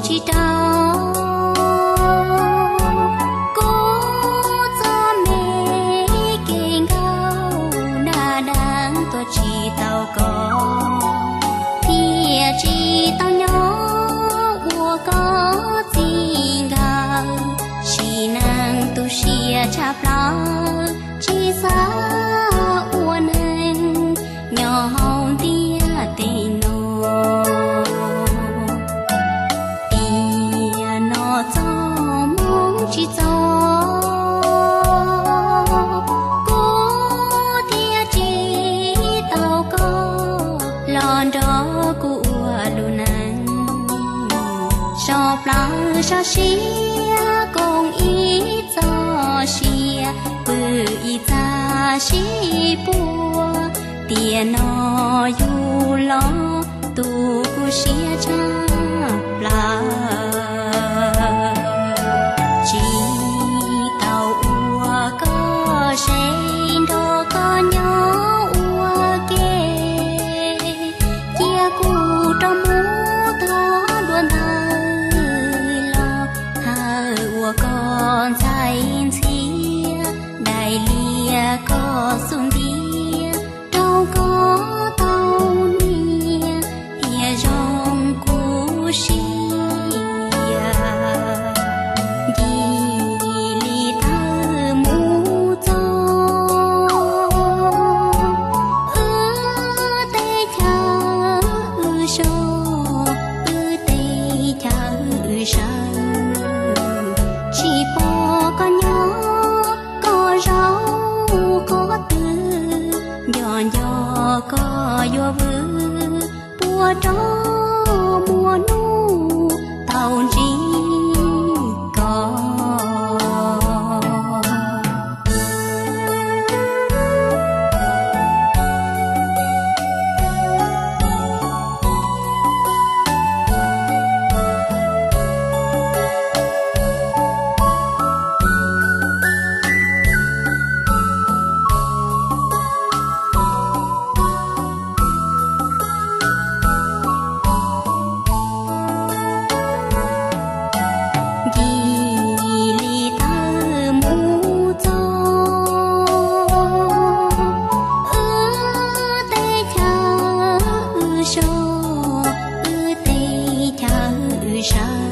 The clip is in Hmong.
tsis rau kuv txoj me kev nkauj, naj deev tuaj tsis tau koj, thiaj tsis tau nyob ua koj txij nkawm, sim neej tu siab tshaj plaws, tsis xav ua neeg nyob hauv ntiaj teb no. Tiam no txoj hmoov tsis txog, kuv thiaj tsis tau koj los nrog kuv ua lub neej. So plaub so siab koom ib txoj sia, pw ib txaj sib puag, tiam no yug los tu kuv siab tshaj plaws. Tsis tau ua koj se, nrog koj nyob ua ke, cia kuv rov mus thov dua ntawd los, hawm ua koj ntxhais ntxhiab, daim lias koj xub ntiag, rau koj tau niam thiaj zoo kuv siab. Ncig li taw mus txog wb teb chaws so, wb teb chaws sawv, tsis pom koj nyob koj zaum qhov twg, nco nco koj yuav vwm puas rau muaj hnub tau ntsib koj. Ncig li taw mus txog wb teb chaws so, wb teb chaws sawv,